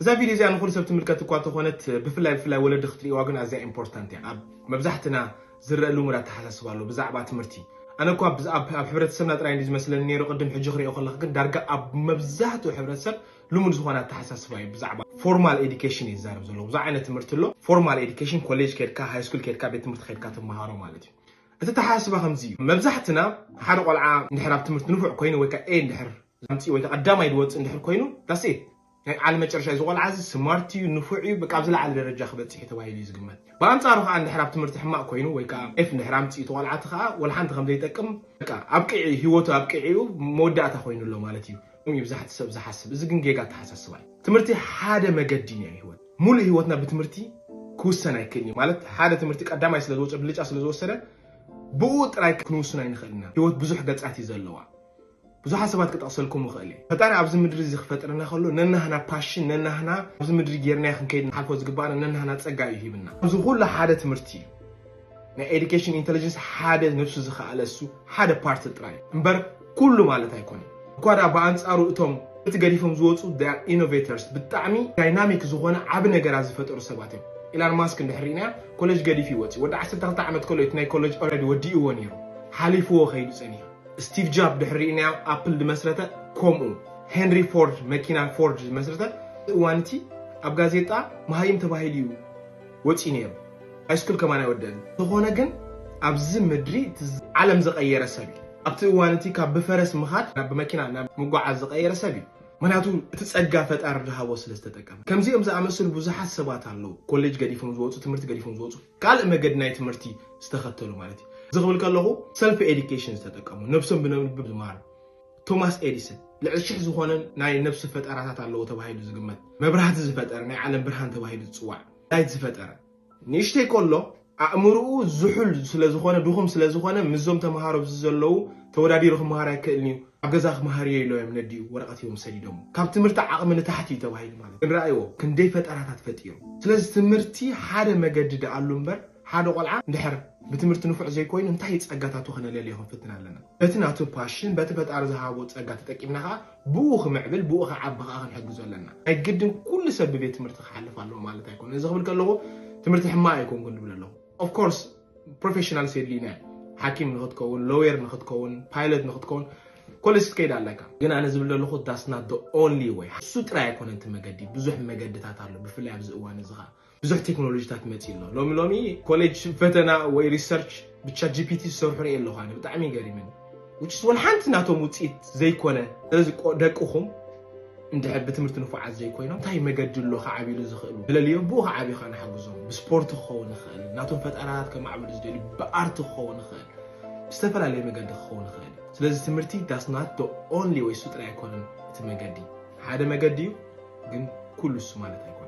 እዛ ቪድዮ እዚኣ ንኹሉ ሰብ ትምልከት እኳ ተኾነት፣ ብፍላይ ብፍላይ ወለዲ ክትርእዋ ግን ኣዝያ ኢምፖርታንት እያ። ኣብ መብዛሕትና ዝረአ ልሙድ ኣተሓሳስባ ኣሎ ብዛዕባ ትምህርቲ። ኣነ እኳ ብዛ- ኣብ ኣብ ሕብረተሰብና ጥራይ እንዲ ዝመስለኒ ነይሩ፣ ቅድም ሕጂ ክርእዮ ከለኹ ግን ዳርጋ ኣብ መብዛሕትኡ ሕብረተሰብ ልሙድ ዝኾነ ኣተሓሳስባ እዩ። ብዛዕባ ፎርማል ኤዱኬሽን እዩ ዝዛረብ ዘሎ። ብዙሕ ዓይነት ትምህርቲ ኣሎ። ፎርማል ኤዱኬሽን፣ ኮሌጅ ከድካ፣ ሃይ ስኩል ከድካ፣ ቤት ትምህርቲ ከድካ ትመሃሮ ማለት እዩ። እቲ ኣተሓሳስባ ከምዚ እዩ። መብዛሕትና ሓደ ቆልዓ እንድሕር ኣብ ትምህርቲ ንፉዕ ኮይኑ ወይ ከዓ ኤ እንድሕር ኣምፅኡ ወይ ከዓ ቀዳማይ ዝወፅእ እንድሕር ኮይኑ፣ that's it። ናይ ዓለም መጨረሻ እዚ ቆልዓ እዚ ስማርት እዩ፣ ንፉዕ እዩ፣ በቃ ኣብ ዝለዓለ ደረጃ ክበፅሕ እዩ ተባሂሉ እዩ ዝግመት። ብኣንፃሩ ከዓ እንድሕር ኣብ ትምህርቲ ሕማቕ ኮይኑ ወይ ከዓ ኤፍ እንድሕር ኣምፅኡ እቲ ቆልዓ እቲ ከዓ ወላ ሓንቲ ከም ዘይጠቅም፣ በቃ ኣብቂዑ፣ ህይወቱ ኣብቂዑ መወዳእታ ኮይኑ ኣሎ ማለት እዩ። ከምኡ እዩ ብዙሓት ሰብ ዝሓስብ። እዚ ግን ጌጋ ኣተሓሳስባ እዩ። ትምህርቲ ሓደ መገዲ እዩ ናይ ህይወት። ሙሉእ ህይወትና ብትምህርቲ ክውሰን ኣይክእልን እዩ። ማለት ሓደ ትምህርቲ ቀዳማይ ስለ ዝወፀ፣ ብልጫ ስለ ዝወሰደ ብኡ ጥራይ ክንውስኖ ኣይንኽእልን ኢና። ህይወት ብዙሕ ገፃት እዩ ዘለዋ። ብዙሓት ሰባት ክጠቕሰልኩም እኽእል እየ። ፈጣሪ ኣብዚ ምድሪ እዚ ክፈጥረና ከሎ ነናህና ፓሽን፣ ነናህና ኣብዚ ምድሪ ጌርናዮ ክንከይድ ንሓልፎ ዝግባኣና ነናህና ጸጋ እዩ ሂብና። ኣብዚ ኩሉ ሓደ ትምህርቲ እዩ። ናይ ኤዱኬሽን ኢንተለጀንስ ሓደ ነብሱ ዝኸኣለ እሱ ሓደ ፓርት ጥራይ እምበር ኩሉ ማለት ኣይኮነን። እኳ ደኣ ብኣንጻሩ እቶም እቲ ገዲፎም ዝወፁ ኢኖቬተርስ ብጣዕሚ ዳይናሚክ ዝኾነ ዓቢ ነገራት ዝፈጠሩ ሰባት እዮም። ኢላን ማስክ እንድሕር ርኢናዮ ኮሌጅ ገዲፉ ይወፅእ። ወዲ ዓሰርተ ክልተ ዓመት ከሎ እቲ ናይ ኮሌጅ ኦልሬዲ ወዲእዎ ነይሩ፣ ሓሊፍዎ ከይዱ ጸኒሑ። ስቲቭ ጃብ ድሕሪ ርኢናዮ ኣፕል ዝመስረተ፣ ከምኡ ሄንሪ ፎርድ መኪና ፎርድ ዝመስረተ። እቲ እዋን እቲ ኣብ ጋዜጣ መሃይም ተባሂሉ እዩ ወፂኡ ነይሩ። ሃይስኩል ከማን ኣይወደአን። ዝኾነ ግን ኣብዚ ምድሪ እቲ ዓለም ዝቐየረ ሰብ እዩ። ኣብቲ እዋን እቲ ካብ ብፈረስ ምኻድ ናብ ብመኪና ናብ ምጓዓዝ ዝቐየረ ሰብ እዩ። ምክንያቱ እቲ ጸጋ ፈጣሪ ዝሃቦ ስለ ዝተጠቀመ። ከምዚኦም ዝኣመሰሉ ብዙሓት ሰባት ኣለዉ። ኮሌጅ ገዲፎም ዝወፁ፣ ትምህርቲ ገዲፎም ዝወፁ፣ ካልእ መገዲ ናይ ትምህርቲ ዝተኸተሉ ማለት እዩ። እዚ ክብል ከለኹ ሰልፍ ኤዱኬሽን ዝተጠቀሙ፣ ነብሶም ብነብሶም ዝመሃሩ። ቶማስ ኤዲሰን ልዕሊ ሽሕ ዝኾነ ናይ ነብሱ ፈጠራታት ኣለዎ ተባሂሉ ዝግመት። መብራህቲ ዝፈጠረ፣ ናይ ዓለም ብርሃን ተባሂሉ ዝጽዋዕ ላይት ዝፈጠረ። ንእሽተይ ከሎ ኣእምርኡ ዝሑል ስለ ዝኾነ፣ ድኹም ስለ ዝኾነ፣ ምስዞም ተምሃሮ ኣብዚ ዘለዉ ተወዳዲሩ ክመሃር ኣይክእልን እዩ። ኣብ ገዛ ክመሃር እየ ኢሎም እዮም ነዲኡ፣ ወረቐት እዮም ሰዲዶም። ካብ ትምህርቲ ዓቕሚ ንታሕቲ እዩ ተባሂሉ ማለት እዩ። ንረኣይዎ፣ ክንደይ ፈጠራታት ፈጢሩ። ስለዚ ትምህርቲ ሓደ መገዲ ደኣሉ እምበር፣ ሓደ ቆልዓ እንድሕር ብትምህርቲ ንፉዕ ዘይኮይኑ፣ እንታይ ጸጋታቱ ከነለልዮ ክንፍትን ኣለና። በቲ ናቱ ፓሽን፣ በቲ ፈጣሪ ዝሃቦ ጸጋ ተጠቂምና ከኣ ብኡ ክምዕብል፣ ብኡ ክዓቢ ከኣ ክንሕግዞ ኣለና። ናይ ግድን ኩሉ ሰብ ብቤት ትምህርቲ ክሓልፍ ኣለዎ ማለት ኣይኮነን። እዚ ክብል ከለኹ ትምህርቲ ሕማቕ ኣይኮንኩን ዝብል ኣለኹ። ኦፍ ኮርስ ፕሮፌሽናልስ የድልዩና እዮም። ሓኪም ንኽትከውን፣ ሎየር ንኽትከውን፣ ፓይለት ንኽትከውን ኮሌጅ ክትከይድ ኣለካ። ግን ኣነ ዝብል ዘለኹ that's not the only way። እሱ ጥራይ ኣይኮነን እቲ መገዲ፣ ብዙሕ መገድታት ኣሎ። ብፍላይ ኣብዚ እዋን እዚ ኸኣ ብዙሕ ቴክኖሎጂታት መፂኡ ኣሎ። ሎሚ ሎሚ ኮሌጅ ፈተና ወይ ሪሰርች ብቻት ጂ ፒ ቲ ዝሰርሑ ርኢ ኣለኹ። ኣነ ብጣዕሚ ገሪምኒ። Which is ወላ ሓንቲ ናቶም ውፅኢት ዘይኮነ። ስለዚ ቆ- ደቅኹም እንድሕር ብትምህርቲ ንፉዓት ዘይኮይኖም እንታይ መገዲ ኣሎ ክዓብይሉ ዝኽእሉ? ለልዮም ብኡ ክዓብዩ ከኣ ንሓግዞም። ብስፖርት ክኸውን ይኽእል፣ ናቶም ፈጠራታት ከማዕብሉ ዝደልዩ ብኣርቲ ክኸውን ይኽእል፣ ብዝተፈላለየ መገዲ ክኸውን ይኽእል። ስለዚ ትምህርቲ that's not the only way፣ እሱ ጥራይ ኣይኮነን እቲ መገዲ። ሓደ መገዲ እዩ፣ ግን ኩሉ እሱ ማለት ኣይኮነን።